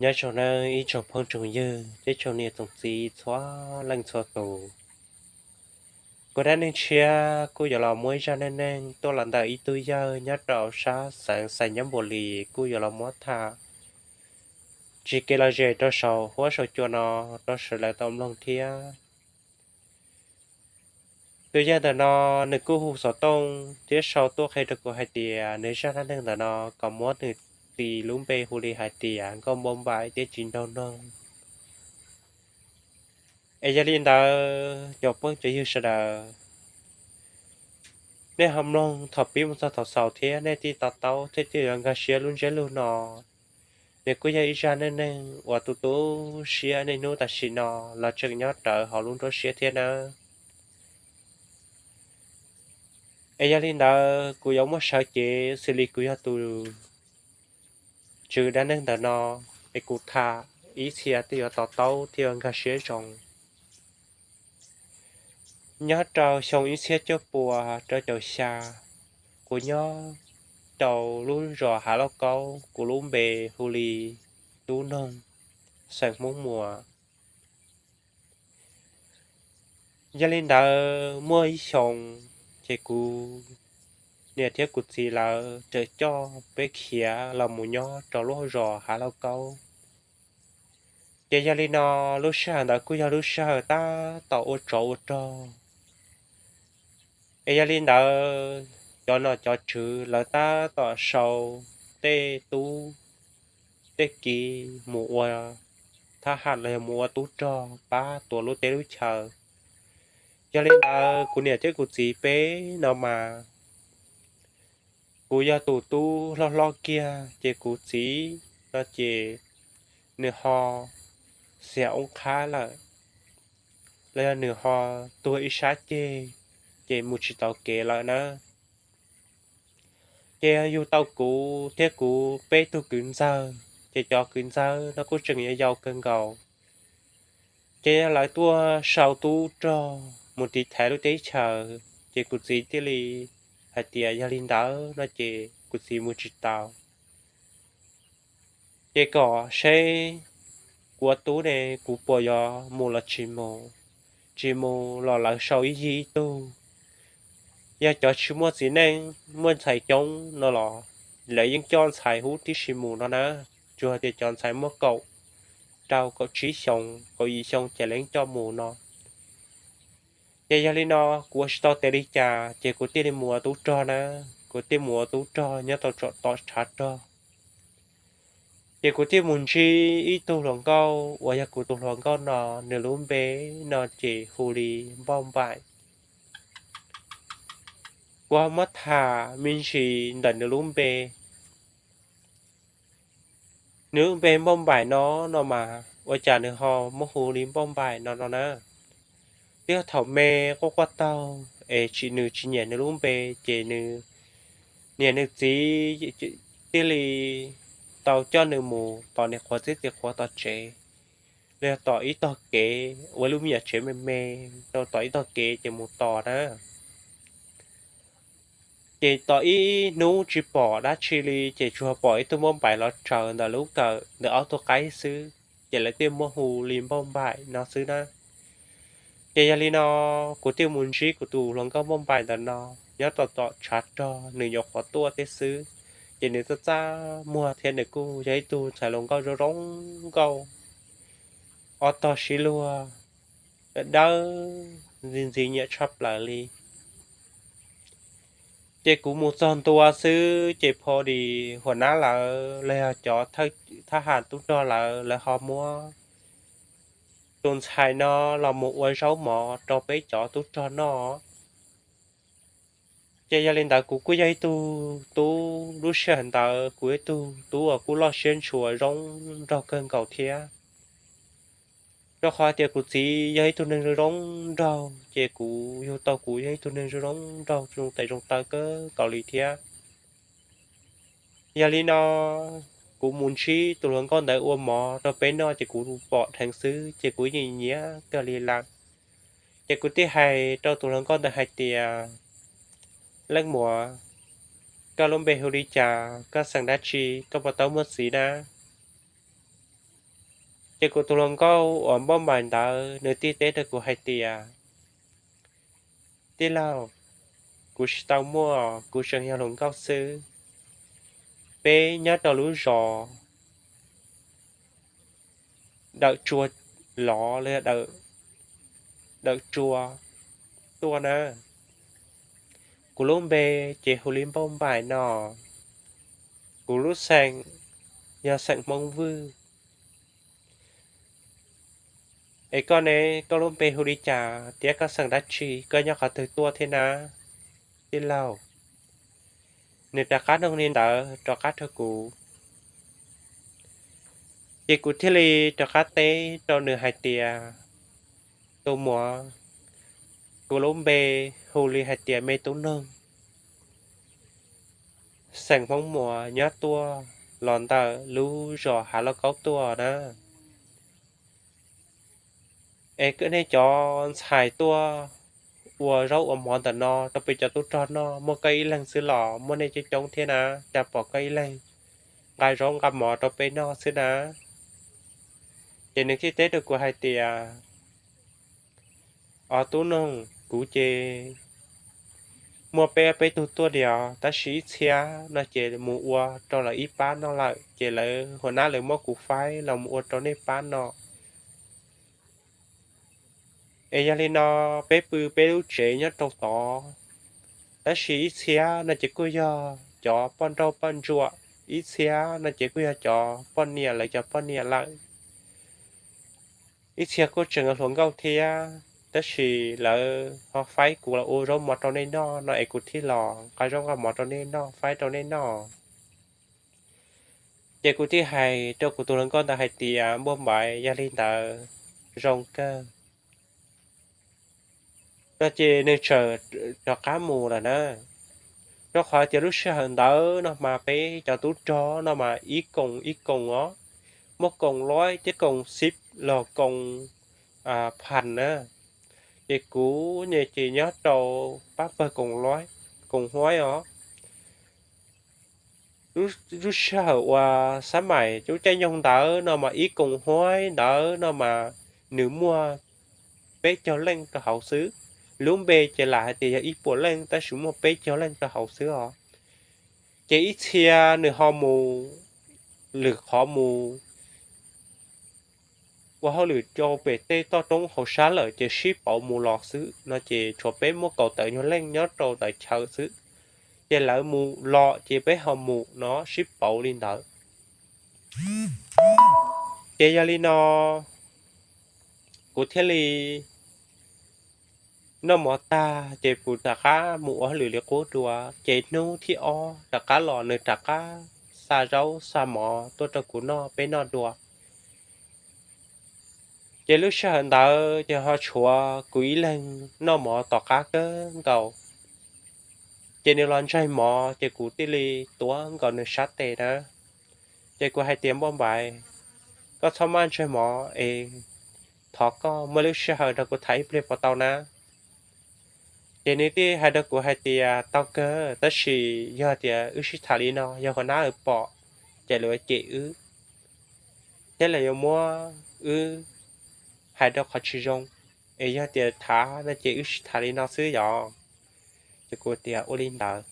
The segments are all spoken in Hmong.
Nyob zoo nawb ib tsoom phooj tsoom ywg thiab tsoom niam tsoom txiv txhua leej txhua tus. Kuv dab neeg tshiab kuj yuav los muab ib zaj neej neeg tuaj los ntawm ib tug yawg nyob rau sab xeev Xais Nyab Npum Lis kuj yuav los muab tham tsis kev lom zem rau saum huab saum cua no rau sawv daws tau mloog thiab. Tus yawg ntawm no nws kuj hu xov tooj thiab sau tuaj qhia rau kuv hais tias nws zaj dab neeg ntawm no kom muab nws tis lub npe hu li hais tias Nkauj Npauj Npaim thiab tsis nraug noog. Es yog li ntawd cov phooj cov ywg sawv daws, nej ho mloog thaum pib mus txog thaum xaus thiab nej thiaj to taub thiab thiaj yuav nkag siab lub ntsiab lus no. Nws kuj yog ib zaj neej neeg uas tu tu siab niaj hnub tam sim no los tseem nyob rawv hauv lub nruab siab thiab nawb. Es yog li ntawd kuv yuav muab sawv cev xws li kuv yog tus tswv dab neeg ntawm no, es kuv tham ib txhia thiaj yuav to taub thiab yuav nkag siab zoo. Nyob rau xyoo ib txhiab cuaj puas rau caum xya, kuv nyob rau lub zos Hav Lauj Kaub, kuv lub npe hu li Tub Noog, xeem Hmoob Muas. Yog li ntawd muaj ib xyoos, ces kuv niam thiab kuv txiv lawv txawm coj peb khiav los mus nyob rau lub zos Hav Lauj Kaub. Ces yog li no, lub sij hawm ntawd kuj yog lub sij hawm tab tom ua tsov ua rog. Es yog li ntawd cov nom cov tswv lawv tab tom sau tej tub tej kiv mus ua thab ham los yog mus ua tub rog pab tuav lub teb lub chaw. Yog li ntawd kuv niam thiab kuv txiv peb no mas, kuv yog tus tub hlob hlob kiag ces kuv txiv no ces nws ho xiam oob qhab lawm, los yog nws ho tuag ib sab ceg, ces mus tsis tau kev lawm na. Ces yug tau kuv thiab kuv peb tug kwv ntxawg, ces cov kwv ntxawg no kuj tseem yau yau kawg nkaus. Ces yog lawv tuaj sau tub rog mus tiv thaiv lub teb chaws, ces kuv txiv thiaj li hais tias yog li ntawd no ces kuv txiv mus tsis tau. Ces kom seb kuv ua tub ne kuv puas yuav mus los tsis mus, tsis mus los lawv sau ib yig ib tug. Yog cov tsis muaj txiv neej muaj ntxhais coob no los lawv yeej coj ntxhais huv tib si mus no na, tsuas hais tias cov ntxhais muaj kaum rau kaum tsib xyoos kaum yim xyoo ces lawv yeej coj mus no. Ces yog li no kuv ua tsis tau tes li cas ces kuv thiaj li mus ua tub rog na, kuv thiaj mus ua tub rog nyob tau tsom tom tshav rog. Ces kuv thiaj mus ntsib ib tug hluas nkauj uas yog kuv tus hluas nkauj no, nws lub npe no ces hu li Npauj Npaim. Kuv ho muab tham me ntsis ntawm nws lub npe. Nws lub npe Npauj Npaim no no mas ua cas nws ho muab hu li Npauj Npaim no no na? Twb yog thaum me quaj quaj taug es tsis, nws tsis nyiam nws lub npe, ces nws niam nws txiv thiaj li tau coj nws mus tos niam qhuav txiv qhuav tom tsev, los yog tom ib tog kev, ua lub me nyuam tsev me me rau tom ib tog kev ces mus tos na. Ces tom ib hnub tsis pom dab tsi li ces tsuas pom ib tug Npauj Npaim los tsaws ntawm lub kawm ntawm ob tug qaib xwb, ces lawv thiaj muab hu li Npauj Npaim no xwb na. Ces yog li no, kuv thiaj mus ntsib kuv tus hluas nkauj Npauj Npaim ntawm no, nyob tom tom tshav rog nws nyuam qhuav tuaj thiab xwb. Ces nws txaj txaj muag thiab nws kuj yog ib tug ntxhais hluas nkauj zoo zoo nkauj, ob tog sib luag, dawb ntxi ntxi nyiam tshaj plaws li. Ces kuv mus txog ntua xwb ces pho dis huam nab lawv los yog cov thab ham tub rog lawv, lawv ho muab tus ntxhais no los mus ua zaub mov rau peb cov tub rog noj. Ces yog li ntawd kuv kuj yog ib tug tub, lub sij hawm ntawd kuv ib tug tub uas kuj loj siab ntshua zoo nraug kawg nkaus thiab. Rau qhov tias kuv txiv yog ib tug neeg zoo zoo nraug ces kuv yug tau kuv yog ib tug neeg zoo zoo nraug zoo tes zoo taw kawg nkaus li thiab. Yog li no, kuv mus ntsib tus hluas nkauj ntawd ua mov rau peb noj ces kuv pom dheev xwb ces kuv yeej nyiam kawg li lawm. Ces kuv thiaj hais rau tus hluas nkauj ntawd hais tias, Leej muam, koj lub npe hu li cas, koj xeem dab tsi, koj puas tau muaj txiv na? Ces kuv tus hluas nkauj uas npauj npaim ntawd nws thiaj teb rau kuv hais tias, tij laug, kuv tsis tau muaj, kuv tseem yog hluas nkauj xwb. Peb nyob rau lub zos Dawm Tsua los los yog Dawm Tsua tuaj na. Kuv lub npe ces hu li Npauj Npaim no. Kuv lub xeem yog xeem Hmoob Vwj. Es koj ne, koj lub npe hu li cas thiab koj xeem dab tsi, koj nyob qhov twg tuaj thiab na, tij laug? Nws rov qab nug li ntawd rov qab rau kuv. Ces kuv thiaj li rov qab teb rau nws hais tias, tus muam, kuv lub npe hu li hais tias me tub noog, xeem Hmoob Muas, nyob tuaj los ntawm lub zos Hav Lauj Kaub tuaj na. Es nej cov ntxhais tuaj ua zaub ua mov ntawm no rau peb cov tub rog noj muaj koj ib leeg xwb los muaj nej coob coob thiab na, cas pom koj ib leeg nqa zaub nqa mov rau peb noj xwb na? Ces nws thiaj teb rau kuv hais tias, o tub noog, kuv ces muaj peb peb tug tuaj li os, tab sis ib txhia no ces mus ua rau lawv ib pab noj lawm, ces lawv hu nab lawv muab kuv faib los mus ua rau nej pab no. Es yog li no, peb pw peb lub tsev nyob rau tod, tab sis ib txhia no ces kuj yog cov poj nrauj poj ntsuam, ib txhia no ces kuj yog cov poj niam lawv cov poj niam lawm. Ib txhia kuj tseem hluas nkauj thiab, tab sis lawv ho faib kuv los ua zaub mov rau nej noj no es kuv thiaj los nqa zaub nqa mov rau nej noj, faib rau nej noj. Ces kuv thiaj hais rau kuv tus hluas nkauj ntawd hais tias, npauj npaim, yog li ntawd zoo kawg no ces nws txawm rov qab mus lawm na. Rau qhov tias lub sij hawm ntawd no mas peb cov tub rog no mas ib koom ib koom os, muaj koom loib thiab koom xib los koom phas na. Ces kuv ces nyob rau pab pawg koom huaib os. Lub sij hawm uas xab maim lub caij nyoog ntawd no mas ib koom huaib ntawd no mas nws muaj peb caug leej rau hauv xwb. Lub npe ces lam hais tias yog ib puas leej tab sis muaj peb caug leej rau hauv xwb os. Ces ib txhia nws ho mus lwm qhov mus ua hauj lwm rau pem tej toj roob hauv sab lawm ces sib pauv mus los xwb no ces tshuav peb muaj kaum tawm nyuag leej nyob rau ntawm chaw xwb. Ces lawv mus los ces peb ho mus no sib pauv li ntawd. Ces yog li no kuv thiaj li noj mov tag ces kuv rov qab mus ua hauj lwm li qub dua, ces hnub thib ob rov qab los nws rov qab xa zaub xa mov tuaj rau kuv noj peb noj dua. Ces lub sij hawm ntawd ces ho tshuav kuv ib leeg noj mov tom qab kawg nkaus. Ces nws los ntsaig mov ces kuv thiaj li tuav nkaus nws sab tes na. Ces kuv hais tias, npauj npaim, koj txhob maj ntsaig mov es thov koj muaj lub sij hawm nrog kuv tham ib pliag puas tau na? Ces nws thiaj hais rau kuv hais tias, tau kawg, tab sis yog tias wb sib tham li no yog hua nab lawv pom ces lawv yuav cem wb thiab lawv yuav muab wb hais rau qhov tsis zoo. Es yog tias tham no ces wb sib tham li no xwb yom. Ces kuv tias ua li ntawd.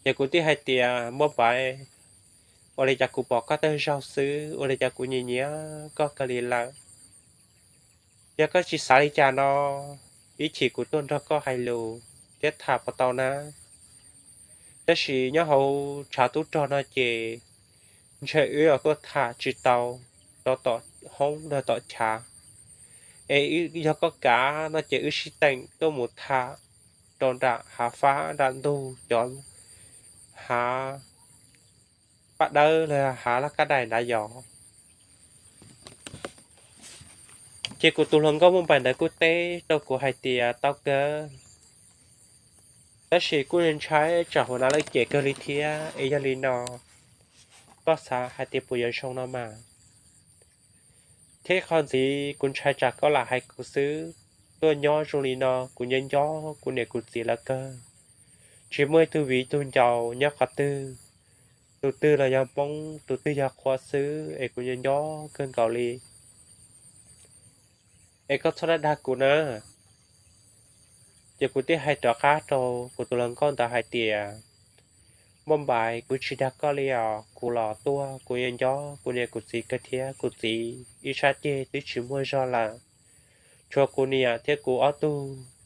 Ces kuv thiaj hais tias, npauj npaim, ua li cas kuv pom koj tawg zaug xwb, ua li cas kuv nyiam nyiam koj kawg li lawm? Yog koj tsis xav li cas no, ib chim kuv tuaj nrog koj hais lus thiab tham puas tau na? Tab sis nyob hauv tshav tub rog no ces ntshe wb yuav tuaj tham tsis tau rau tom hoob rau tom chav. Es yog koj kam no ces wb sib teem tuaj mus tham rau nram hav fab nram ntug cov hav paj dawb los hav laj kab dais nrad yom. Ces kuv tus hluas nkauj npauj npaim ntawd kuj teb rau kuv hais tias, tau kawg, tab sis kuj ntshai tsam hua nab lawv cem kawg li thiab, es yog li no koj xav hais tias puas yuav zoo no mas? Thiab qhov ntxiv kuv ntshai tsam koj lam hais kuv xwb, tuaj nyob zoo li no kuv nyob nco kuv niam kuv txiv lawv kawg, tsis muaj ib tug viv ib tug ncaus nyob qhov twg. tus twg los yog Hmoob, tus twg yog qhua xwb es kuv nco nco kawg nkaus li, es koj txhob dag dag kuv na. Ces kuv thiaj hais rov qab rau kuv tus hluas nkauj ntawd hais tias, Npauj Npaim, kuv tsis dag koj li os, kuv los tuaj kuv nco nco kuv niam kuv txiv kawg thiab, kuv txiv ib sab ceg twb tsis muaj zog lawm, tshuav kuv niam thiab kuv ob tug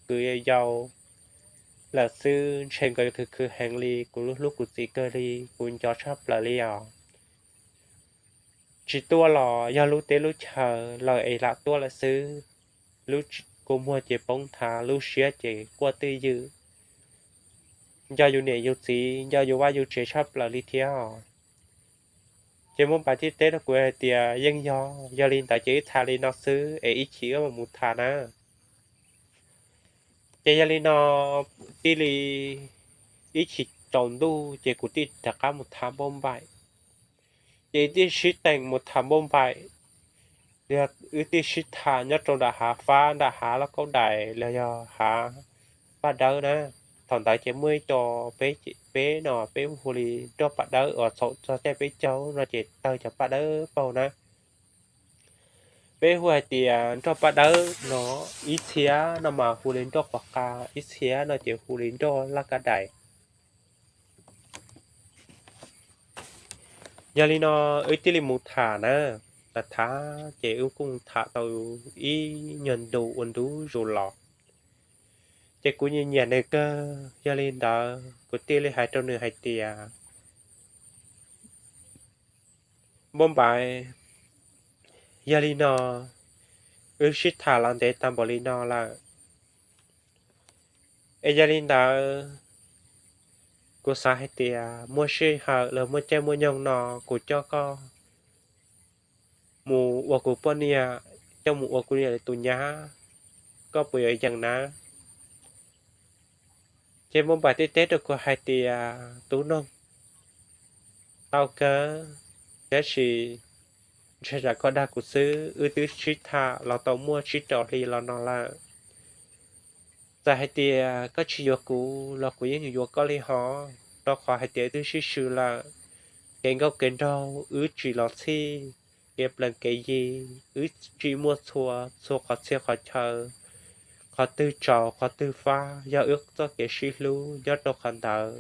kwv yau lawm xwb, ntshe nkawd yuav khwv khwv heev li, kuv hlub kuv txiv kawg li, kuv nco tshaj plaws li os. Tsis tuaj los yog lub teb lub chaw lawm es lam tuaj lawm xwb. Lub kua muag ces poob nthav, lub siab ces quaj twj ywm, nco yus niam yus txiv, nco yus vaj yus tsev tshaj plaws li thiab. Ces Npauj Npaim thiaj teb rau kuv hais tias, Yeej yog, yog li ntawd ces wb tham li no xwb es ib chim wb mam mus tham na. Ces yog li no, tij li ib chim tsaus ntuj ces kuv thiaj rov qab mus tham Npauj Npaim. Ces thiaj sib teem mus tham Npauj Npaim, wb thiaj sib tham nyob rau nram hav fab, nram hav lauj kaub dais los yog hav paj dawb na. Thaum ntawd ces muaj ib co, peb, peb no peb hu li nroj paj dawb uas txhaum txog caij peb caug no ces tawg cov paj dawb paug na. Peb hu hais tias nroj paj dawb no, ib txhia no mas hu li nroj quav qa, ib txhia no ces hu li nroj laj kab dais. Yog li no, wb thiaj li mus tham na. Tham tham ces wb kuj mus tham tau ib nyuag ntu ua ntu zus los, ces kuv nyiam nyiam nws kawg. Yog li ntawd kuv thiaj li hais rau nws hais tias, Npauj Npaim, yog li no, wb sib tham los ntev tag npaum li no lawm, es yog li ntawd kuv xav hais tias muaj sij hawm los muaj caij muaj nyoog no kuv coj koj mus ua kuv poj niam, coj mus ua kuv niam li tus nyab, koj puas yuav yeem na? Ces Npauj Npaim thiaj teb rau kuv hais tias, Tub Noog, tau kawg, tab sis ntshe tsam koj dag kuv xwb, wb twb sib tham los tau muaj tsib rau hli los no lawm. Txawm hais tias koj tsis yuav kuv los kuv yeej yuav koj li hos, rau qhov hais tias wb twb sib swm lawm. Kev nkauj kev nraug wb tsis los txhij, kev plees kev yi wb tsis muaj txhua, txhua qhov txhia qhov chaw, qhov twg tsaus qhov twg fab yog wb txoj kev sib hlub nyob rau qhov ntawd.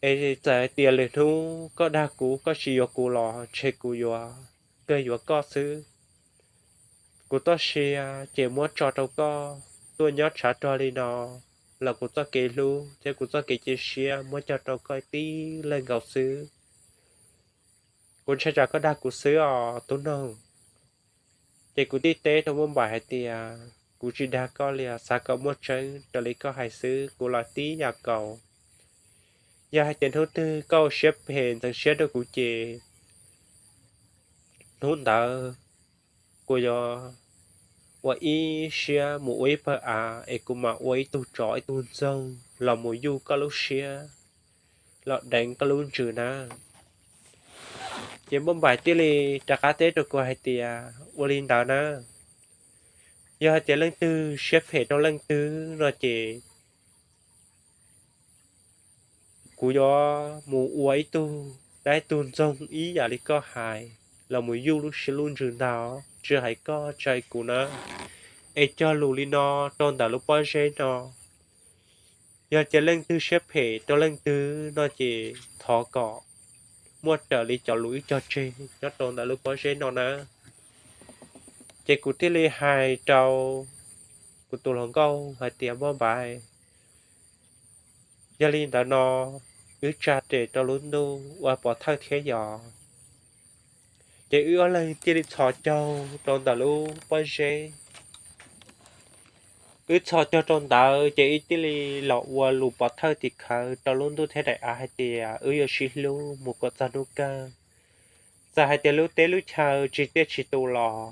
Es txawm hais tias lwm hnub koj dag kuv, koj tsis yuav kuv los ntshe kuv yuav, kawg yuav koj xwb. Kuv txoj sia ces muab tso rau koj, tuaj nyob tshav rog li no los kuv txoj kev hlub thiab kuv txoj kev cia siab muab cog rau koj tib leeg nkaus xwb. Kuv ntshai tsam koj dag kuv xwb os Tub Noog. Ces kuv thiaj teb rau Npauj Npaim hais tias, Kuv tsis dag koj li os, xav kom muaj tseeb raws li koj hais xwb, kuv los tib yam nkaus. Yog hais tias hnub twg koj ua siab phem ntxeev siab rau kuv ces hnub ntawd kuv yuav ua ib siab mus ua ib pawg av es kuv mam ua ib tug tsov ib tug ntxoog los mus yuj koj lub siab los deev koj lub ntsws na. Ces Npauj Npaim thiaj li rov qab teb rau kuv hais tias, Ua li ntawd na, yog hais tias leej twg siab phem rau leej twg no ces kuv yuav mus ua ib tug dab ib tug ntxoog ib yam li koj hais los mus yuj lub siab lub ntsws ntag, tsis hais koj tsis hais kuv na. Es cog lus li no rau ntawm lub pob zeb no, yog tias leej twg siab phem rau leej twg no ces thov kom muaj raws li cov lus wb cog tseg nyob rau ntawm lub pob zeb no na. Ces kuv thiaj li hais rau kuv tus hluas nkauj hais tias, Npauj Npaim, yog li ntawd no wb tsa tes rau lub ntuj ua pov thawj thiab yom. Ces wb ob leeg thiaj li txhos caug rau ntawm lub pob zeb. Wb txhos caug rau ntawd ces wb thiaj li los ua lus pov thawj tim khawv rau lub ntuj thiab daim av hais tias wb yuav sib hlub mus kom txog hnub kawg. Txawm hais tias lub teb lub chaw tsis tiaj tsis tus los,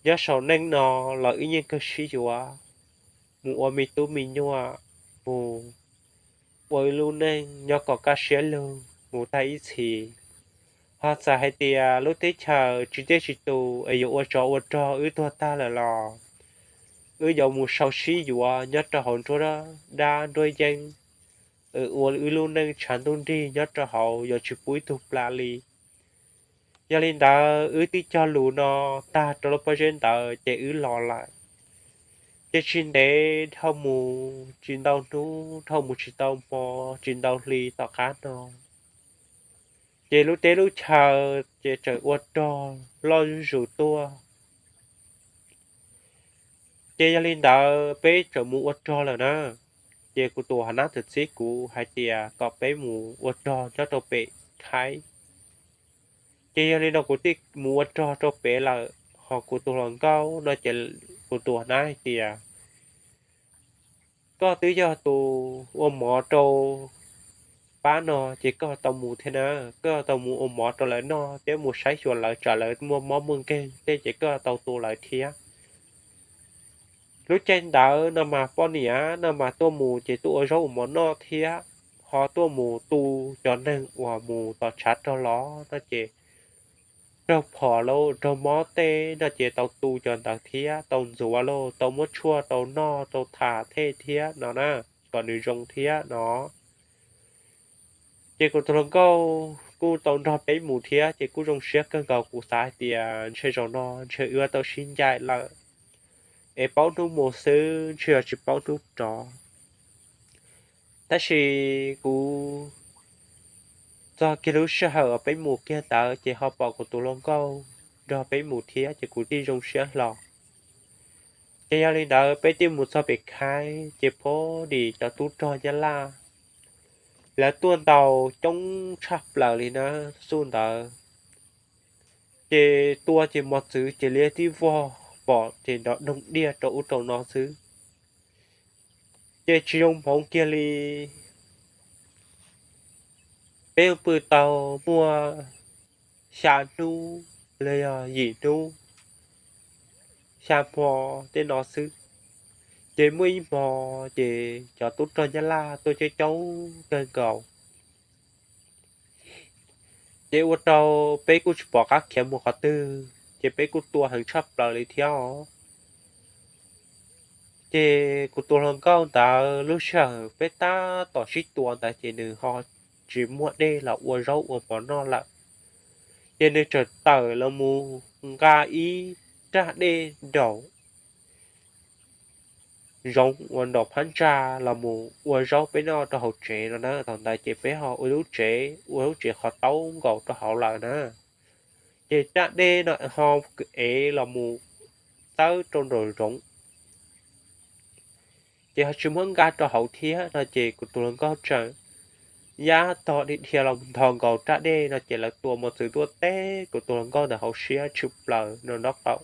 nyob saum neej no los wb yeej kawg sib yuav mus ua me tub me nyuam, mus ua wb lub neej nyob kom kaj siab lug mus tag ib txhis. Ho txawm hais tias lub teb chaws tsis tiaj tsis tus es yuav ua tsov ua rog wb tuag tag lawm los, wb yuav mus sau sib yuav nyob rau hauv nruab dab nruab yeeb, ua wb lub neej tshav ntuj nrig nyob rau hauv yuav tsis pub ib tug pla li. Yog li ntawd wb twb cog lus no tag rau lub pob zeb ntawd ces wb los lawm. Ces tsis ntev dhau mus tsis ntau hnub, dhau mus tsis tau hmo, tsis ntau hli tom qab no, ces lub teb lub chaw ces tseem ua rog loj zuj zus tuaj. Ces yog li ntawd peb tseem mus ua rog lawm na. Ces kuv tus hauv nab tus txib kuv hais tias kom peb mus ua rog nyob rau pem khaib. Ces yog li no kuv thiaj mus ua rog rau pem lawm, ho kuv tus hluas nkauj no ces kuv tus hauv nab hais tias, koj twb yog tus ua mov rau pab no ces koj tau mus thiab na, koj tau mus ua mov rau lawv noj thiab mus saib xyuas lawv tsam lawv muaj mob muaj nkeeg tej ces koj tau tu lawv thiab. Lub caij ntawd no mas poj niam no mas tuaj mus ces tuaj ua zaub ua mov noj thiab, ho tuaj mus tu cov neeg uas mus tom tshav rog los no ces raug phom lauj raug mob tej no ces tau tu cov ntawd thiab, tau ntxuav lauj, tau muab tshuaj rau noj rau tham tej thiab no na, kom nws zoo thiab no. Ces kuv tus hluas nkauj kuj tau nrog peb mus thiab ces kuj zoo siab kawg nkaus, kuv xav hais tias ntshe zaum no ntshe wb tau sib ncaim lawm, es paub hnub mus xwb ntshe yog tsis paub hnub rov. Tab sis kuv txog kiag lub sij hawm uas peb mus kiag ntawd ces ho pom kuv tus hluas nkauj nrog peb mus thiab ces kuv thiaj zoo siab hlo. Ces yog li ntawd peb thiaj mus txog pem khaib ces phob dim cov tub rog Nyab Laj lawv tuaj ntaus coob tshaj plaws li na, xub ntawd. Ces tua ces mos txwv ces liab tib vog pom ces nrov doog diaj rau ub rau no xwb. Ces tsis zoo hmoov kiag li. Peb pw tau muaj xya hnub los yog yim hnub, xya hmo tej no xwb. Ces muaj ib hmo ces cov tub rog Nyab Laj tuaj coob coob kawg nkaus. Ces ua rau peb kuj tsis pom qab khiav mus qhov twg ces peb kuj tua heev tshaj plaws li thiab os. Ces kuv tus hluas nkauj ntawd lub sij hawm peb tab tom sib tua ntawd ces nws ho tsis muaj dej los ua zaub ua mov noj lawm. Ces nws txawm tawm los mus nqa ib raj dej nraum zoov uas nraum phab ntsa los mus ua zaub peb noj rau hauv tsev no na. Thaum ntawd ces peb ho ua lub tsev, ua lub tsev qhov taub nkaus rau hauv lawm na. Ces raj dej no ho ev los mus txawb rau nraum zoov, ces ho tsis muab nqa rau hauv thiab no ces kuv tus hluas nkauj tseem yab tog dhia dhia los nthos nkaus raj dej no ces lawv tua mos txwv tuaj teb kuv tus hluas nkauj ntawm hauv siab tshwm plaws nraum nraub qaum.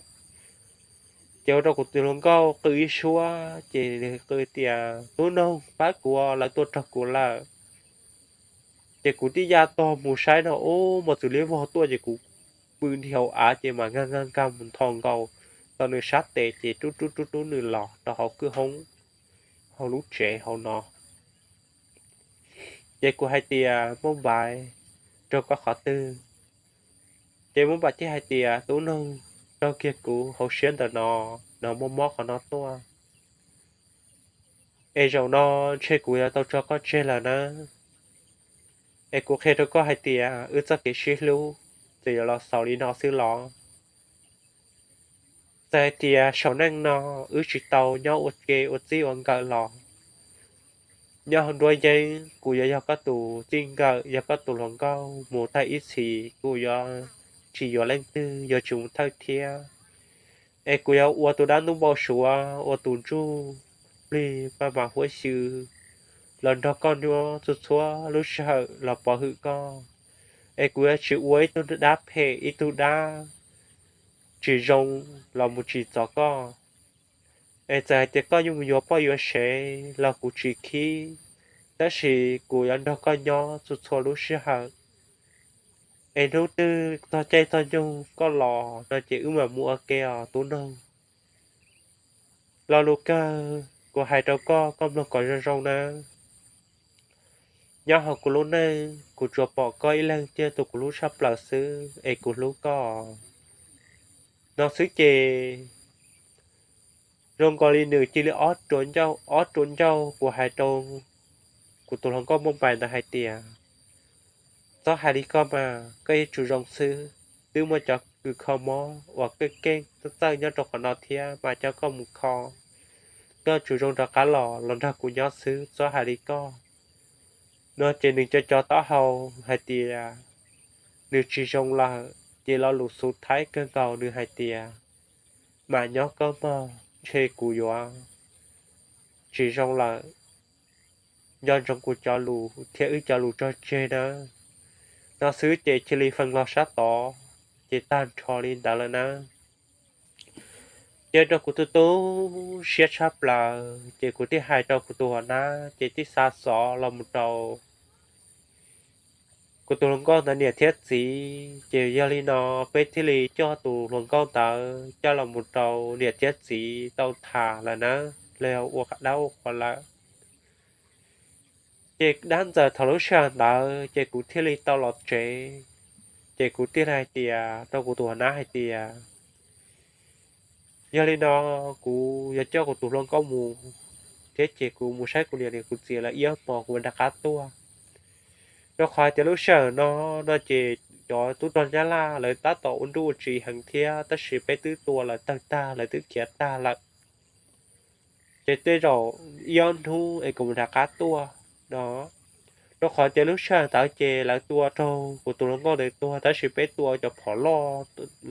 Ces ua rau kuv tus hluas nkauj qw ib suab ces nws qw tias, tub noog pab kuv, lawv tuaj raug kuv lawm. Ces kuv thiaj ya tog mus saib no ub, mos txwv liab vog tuaj ces kuv pw nti hauv av ces mas nkag nkag nkag mus nthos nkaus tau nws sab tes ces rub rub rub rub nws los rau hauv kwj hoob, hauv lub tsev hauv no. Ces kuv hais tias, Muaj Npais, raug koj qhov twg? Ces Muaj Npais thiaj hais tias, Tub noog, raug kiag kuv hauv siab ntawm no, no muaj mob qhov no tuaj. Es zaum no ntshe kuv yuav tau tso koj tseg lawm na. Es kuv qhia rau koj hais tias wb txoj kev sib hlub txawm yuav los xaus li no xwb los? Txawm hais tias saum neej no wb tsis tau nyob ua ke ua txij ua nkawm los, nyob hauv nruab yeeb kuv yuav yog koj tus txij nkawm, yog koj tus hluas nkauj mus thawj ib txhis, kuv yuav tsis yuav leej twg, yuav tsis mus thawj thiab. Es kuv yuav ua tus dab ntub npau suav, ua tus ntsuj plig paj mas huab xyw los nrog koj nyob txhua txhua lub sij hawm los pov hwm koj. Es kuv yuav tsis ua ib tug dab phem, ib tug dab tsis zoo los mus tsim txom koj. Es txawm hais tias koj yuav mus yuav poj yuav sev los kuv tsis khib, tab sis kuv yuav nrog koj nyob txhua txhua lub sij hawm. Es hnub twg txog caij txog nyoog koj los no ces wb mam mus ua ke os tub noog. Lo lus kawg kuv hais rau koj, koj mloog kom zoo zoo nawb. Nyob hauv kuv lub neej kuv tsuas pom koj ib leeg thiaj tu kuv hlub tshaj plaws xwb es kuv hlub koj no xwb ces zoo nkaus li nws cia li ob rua ncauj, ob rua ncauj kuv hais rau, kuv tus hluas nkauj Npauj Npaim ntawd hais tias, txhob hais li koj mas, koj yuav tsum zoo xwb, twb muaj cov kws kho mob uas keej keej txawj txawj nyob rau qhov no thiab mas coj koj mus kho, koj tsum zoo rov qab los los nrog kuv nyob xwb, txhob hais li koj. No ces nws co co taub hau hais tias nws tsis zoo lawm, ces lo lus xub thawj kawg nkaus nws hais tias, mam nyob koj mog, ntshe kuv yuav tsis zoo lawm, nco ntsoov kuv cov lus thiab wb cov lus tso tseg nawb. No xwb ces cia li feej los sab tod, ces tag nrho li ntawd lawm nawb. Ces rau kuv tu tu siab tshaj plaws ces kuv thiaj hais rau kuv tus hau nab ces thiaj xa xov los mus rau kuv tus hluas nkauj ntawd niam thiab txiv, ces yog li no peb thiaj li coj tus hluas nkauj ntawd coj los mus rau niam thiab txiv tau tham lawm nawb, los yog ua dab ua qhuas lawm. Ces dab ntxawm thaum lub sij hawm ntawd ces kuv thiaj li tau los tsev, ces kuv thiaj li hais tias rau kuv tus hau nab hais tias, yog li no kuv yuav coj kuv tus hluas nkauj mus thiab ces kuv mus saib kuv niam kuv txiv lawv ib hmos kuv mam rov qab tuaj. Rau qhov hais tias lub sij hawm no, no ces cov tub rog Nyab Laj lawv tab tom ua nruj ua tsiv heev thiab tab sis peb twb tua lawv tawg tag, lawv twb khiav tag lawm. Ces tej zaum ib ob hnub es kuv mam rov qab tuaj no. Rau qhov tias lub sij hawm ntawd ces lawv tua raug kuv tus hluas nkauj ntawd tuag tab sis peb tua cov phom loj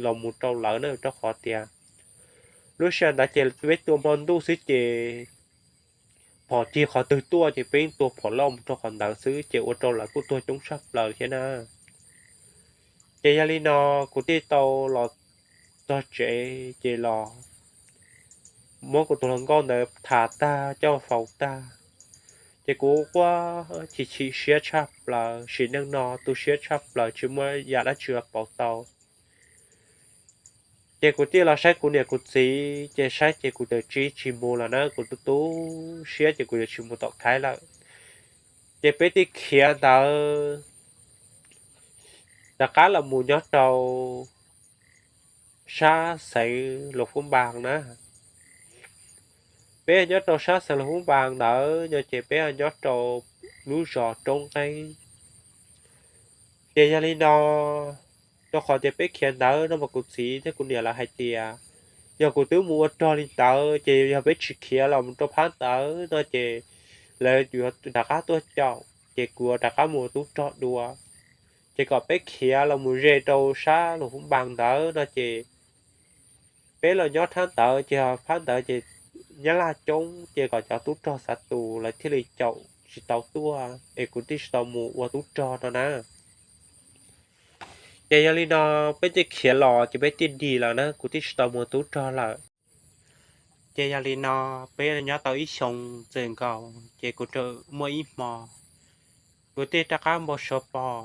los mus rau lawv na, rau qhov tias lub sij hawm ntawd ces peb tua hmo ntuj xwb ces phom cig qhov twg tuaj ces peb tua phom loj mus rau qhov ntawd xwb ces ua rau lawv kuj tuag coob tshaj plaws thiab na. Ces yog li no kuv thiaj tau los txog tsev ces los muab kuv tus hluas nkauj ntawd tham tag coj faus tag, ces kuv quaj chim chim siab tshaj plaws, sim neej no tu siab tshaj plaws tsis muaj yam dab tsi los pauv tau. Ces kuv thiaj los saib kuv niam kuv txiv ces saib ces kuv txawm tsis mus lawm na, kuv tu tu siab ces kuv yuav tsis mus tom khaib lawm. Ces peb thiaj khiav ntawd rov qab los mus nyob rau sab xeev Luas Phub Npas na. Peb nyob rau sab xeev Luas Phub Npas ntawd no ces peb nyob rau lub zos Roob Nqeeb. Ces yog li no, rau qhov tias peb khiav ntawd no mas kuv txiv thiab kuv niam lawv hais tias yog kuv twb mus ua rog li ntawd ces yog peb tsis khiav los mus rau phab ntawd no ces lawv yuav rov qab tuaj caum ces kuv rov qab mus ua tub rog dua. Ces kom peb khiav los mus ze rau sab Luas Phub Npas ntawd no ces peb los nyob phab ntawd ces phab ntawd ces Nyab Laj coob ces kom cov tub rog xav tus lawv thiaj li caum tsis tau tuaj es kuv thiaj tsis tau mus ua tub rog no na. Ces yog li no peb thiaj khiav los ces peb thiaj dim lawm na, kuv thiaj tsis tau mus ua tub rog lawm. Ces yog li no peb nyob tau ib xyoo txwm nkaus ces kuv muaj ib hmo kuv thiaj rov qab npau suav pom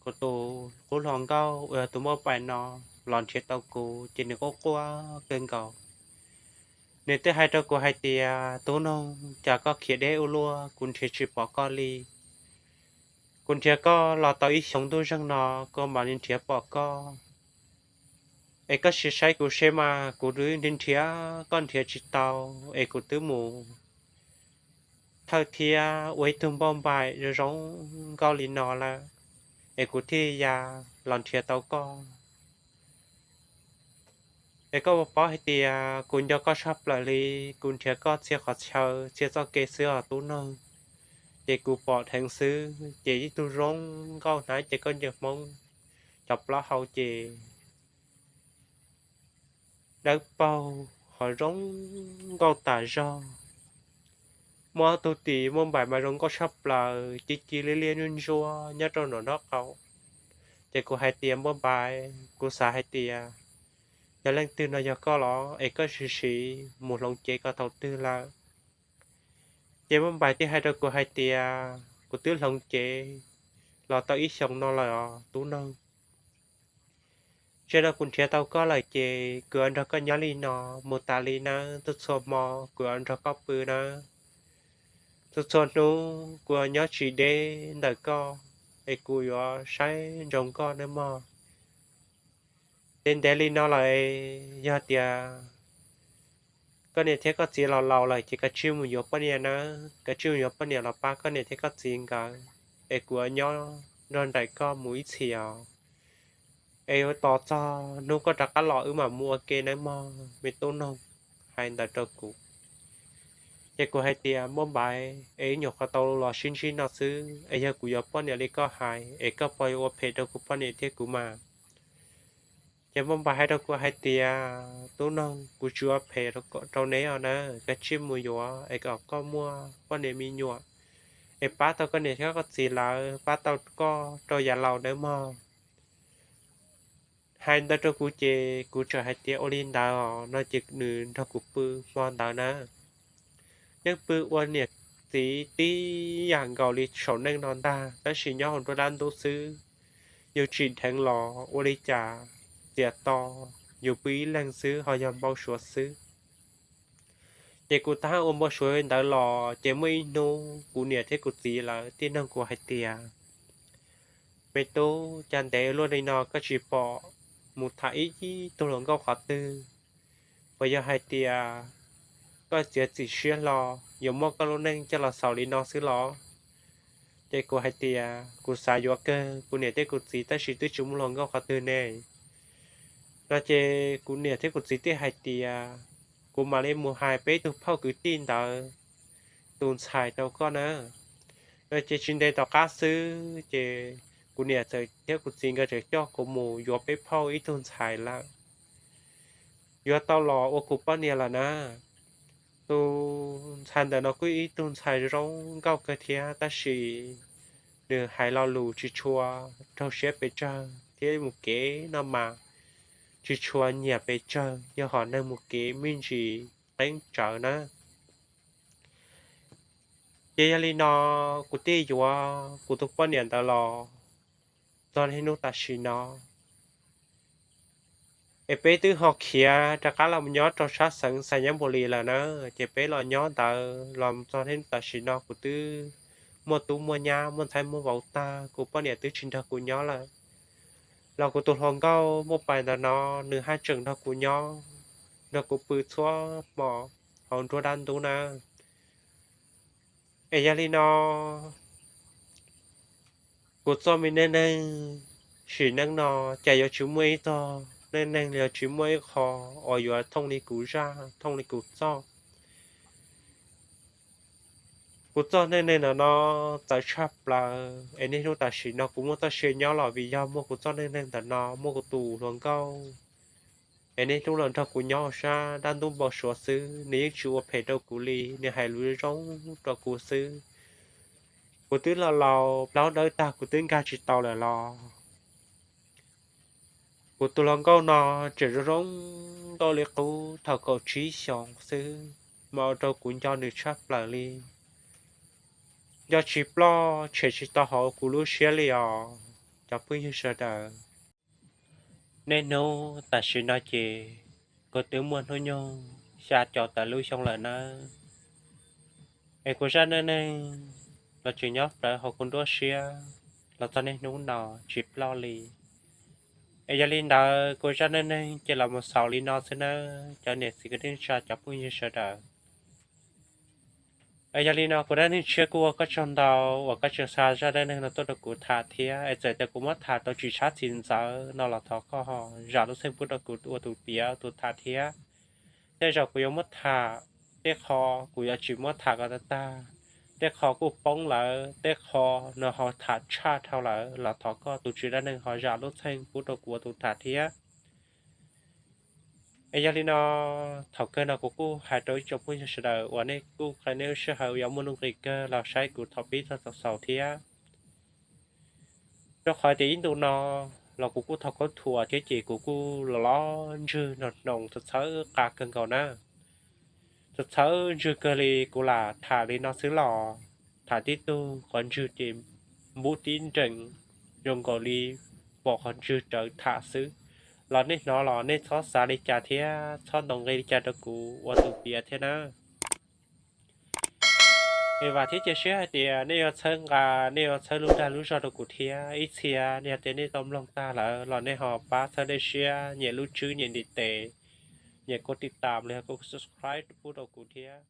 kuv tus qub hluas nkauj uas yog tus Npauj Npaim no los nrhiav tau kuv ces nws quaj quaj kawg nkaus. Nws thiaj hais rau kuv hais tias, tub noog, cas koj khiav deb ua luaj, kuv nrhiav tsis pom koj li. Kuv nrhiav koj los tau ib xyoo ntuj zeeg no, kuv mam li nrhiav pom koj. Es koj sim saib kuv seb mas, kuv twb nrhiav koj nrhiav tsis tau, es kuv twb mus thawj thiab ua ib tug Npauj Npaim zoo zoo nkauj li no lawm, es kuv thiaj ya los nrhiav tau koj. Es koj puas paub hais tias kuv nco koj tshaj plaws li, kuv nrhiav koj txhia qhov chaw txhia txoj kev xwb os tub noog. Ces kuv pom dheev xwb ces ib tug zoo nkauj hnav cev khaub ncaws Hmoob, cov plaub hau ces dawb paug ho zoo nkauj tas zog. Muaj ob tug tis Npauj Npaim mas zoo nkauj tshaj plaws, ci ci liab liab ntsuab ntsuab nyob rau nraum nraub qaum. Ces kuv hais tias, Npauj Npaim, kuv xav hais tias yog leej twg no yog koj los es koj sim sim mus hloov cev ko thaum twg lawm? Ces Npauj Npaim thiaj hais rau kuv hais tias, kuv twb hloov cev los tau ib xyoos no lawm os tub noog. Tsam no kuv nrhiav tau koj lawm ces kuv yuav nrog koj nyob li no mus tas li nawb, txhua txhua hmo kuv yuav nrog koj pw nawb, txhua txhua hnub kuv yuav nyob tsis deb ntawm koj, es kuv yuav saib ntsoov koj nawb mog. Ces ntev li no lawm, yog tias koj niam thiab koj txiv los laus lawm ces koj cia li mus yuav poj niam nawb, koj cia li mus yuav poj niam los pab koj niam thiab koj txiv nkawd, es kuv nyob nrog nraim koj mus ib txhis os. Es yuav tos txog hnub koj rov qab los wb mam mus ua ke nawb mog, me tub noog. Hais ntawd rau kuv. Ces kuv hais tias, Npauj Npaim, es wb nyuam qhuav tau los sib ntsib no xwb, es yog kuv yuav poj niam li koj hais es koj puas yuav ua phem rau kuv poj niam thiab kuv mas? Ces Npauj Npaim hais rau kuv hais tias, Tub noog, kuv tsis ua phem rau neb os na, koj cia li mus yuav es kom koj muaj poj niam me nyuam, es pab tau koj niam thiab koj txiv lawv, pab tau koj rau yav laus nawb mog. Hais ntawd rau kuv ces kuv txawm hais tias, Ua li ntawd os, no ces nws nrog kuv pw hmo ntawd na. Yeej pw ua niam txiv tib yam nkaus li saum neej no ntag, tab sis nyob hauv nruab dab ntub xwb. Yus tsim dheev los ua li cas txias to, yus pw ib leeg xwb ho yog npau suav xwb. Ces kuv tab ua npau suav ntawd los ces muaj ib hnub kuv niam thiab kuv txiv lawv thiaj nug kuv hais tias, Me tub, cas ntev luaj li no koj tsis pom mus tham ib tug hluas nkauj qhov twg? Puas yog hais tias koj txiav txim siab hlo yuav muab koj lub neej coj los xaus li no xwb los? Ces kuv hais tias, Kuv xav yuav kawg kuv niam thiab kuv txiv tab sis twb tsis muaj hluas nkauj qhov twg ne. No ces kuv niam thiab kuv txiv thiaj hais tias, Kuv mam li mus hais peb tug phauj kwv tij ntawd tus ntxhais rau koj na. No ces tsis ntev tom qab xwb ces kuv niam txawm thiab kuv txiv nkawd txawm coj kuv mus yuav peb phauj ib tug ntxhais lawm. Yuav tau los ua kuv poj niam lawm na. Tus ntxhais ntawm no kuj ib tug ntxhais zoo nkauj kawg thiab tab sis nws hais lo lus tsis tshua raug siab pes tsawg thiab mus kev no mas tsis tshua nyiam pes tsawg, yog hom neeg mus kev me ntsis qeeb tsawv na. Ces yog li no kuv thiaj yuav kuv tus poj niam ntawd los txog niaj hnub tam sim no. Es peb twb ho khiav rov qab los nyob rau sab xeev Xais Nyab Npus Lis lawm na, ces peb los nyob ntawd los txog niaj hnub tam sim no kuv twb muaj tub muaj nyab muaj ntxhais muaj vauv tag, kuv poj niam twb tsis nrog kuv nyob lawm. Los kuv tus hluas nkauj Npauj Npaim ntawm no nws haj tseem nrog kuv nyob, nrog kuv pw txhua hmo hauv nruab dab ntub na. Es yog li no kuv txoj me neej neeg sim neej no cas yuav tsis muaj ib txoj neej neeg, yuav tsis muaj ib qho uas yuav thooj li kuv zaj, thooj li kuv txoj. Kuv txoj neej neeg ntawm no txawv tshaj plaws es niaj hnub tam sim no kuv muaj txoj sia nyob los vim yog muaj kuv txoj neej neeg ntawm no, muaj kuv tus hluas nkauj es niaj hnub los nrog kuv nyob sab dab ntub npau suav xwb, nws yeej tsis ua phem rau kuv li, nws hais lus zoo rau kuv xwb. Kuv twb los laus plaub dawb tag kuv twb nkag tsis tau lawm los kuv tus hluas nkauj no tseem zoo zoo nkauj li qub thaum kaum tsib xyoos xwb, mas ua rau kuv nco nws tshaj plaws li. Nco tsis ploj tshem tsis tau hauv kuv lub siab li os cov phooj ywg sawv daws. Niaj hnub tam sim no ces kuv twb muaj hnub nyoog xya caum tawm lub xyoo lawm nawb. Es kuv zaj neej neeg los tseem nyob plawv hauv kuv nruab siab los txog niaj hnub no tsis ploj li. Es yog li ntawd kuv zaj neej neeg ces los mus xaus li no xwb nawb cov niam txiv kwv tij neej tsa cov phooj ywg sawv daws. Es yog li no kuv dab neeg tshiab kuj ua koj tsaug ntau uas koj tseem xa zaj dab neeg no tuaj rau kuv tham thiab. Es txawm tias kuv muab tham tau tsis tshab txim ntxaws no los thov koj zam lub txim pub rau kuv ua tus piav tus tham thiab. Tej zaum kuv yuav muab tham, tej qho kuv yuav tsis muab tham kom tag tag, tej qho kuj poob lawm, tej qho no ho tham tshaj dhau lawm los thov koj tus tswv dab neeg ho zam lub txim pub rau kuv ua tus tham thiab. Es yog li no, thaum kawg no kuv kuj hais rau ib tsoom phooj ywg sawv daws uas nej kuj qee nej lub sij hawm uas yuav muaj nuj nqis kawg los saib kuv thaum pib txog thaum xaus thiab. Rau qhov tias ib ntu no los kuv kuj thov khaub thuas thiab ces kuv kuj los los ntswg no hnoos txhawv txhawv qa kawg nkaus na. Txhawv txhawv ntswg kawg li kuv lam tham li no xwb los tham tib tug qhov ntswg ces npub tib nrees zoo nkaus li pom qhov ntswg rawv tham xwb. Los nej hnov los nej txhob xav li cas thiab txhob ntaus nqi li cas rau kuv ua tus piav thiab na. Es vam thiab cia siab hais tias nej yuav txhawb nqa, nej yuav txhawb lub dag lub zog rau kuv thiab. Ib txhia yog tias nej tau mloog tag lawm los nej ho pab txhawb nej siab, nyem lub tswb nyem ntiv tes, nyem koj tiv tam los yog koj subscribe pub rau kuv thiab.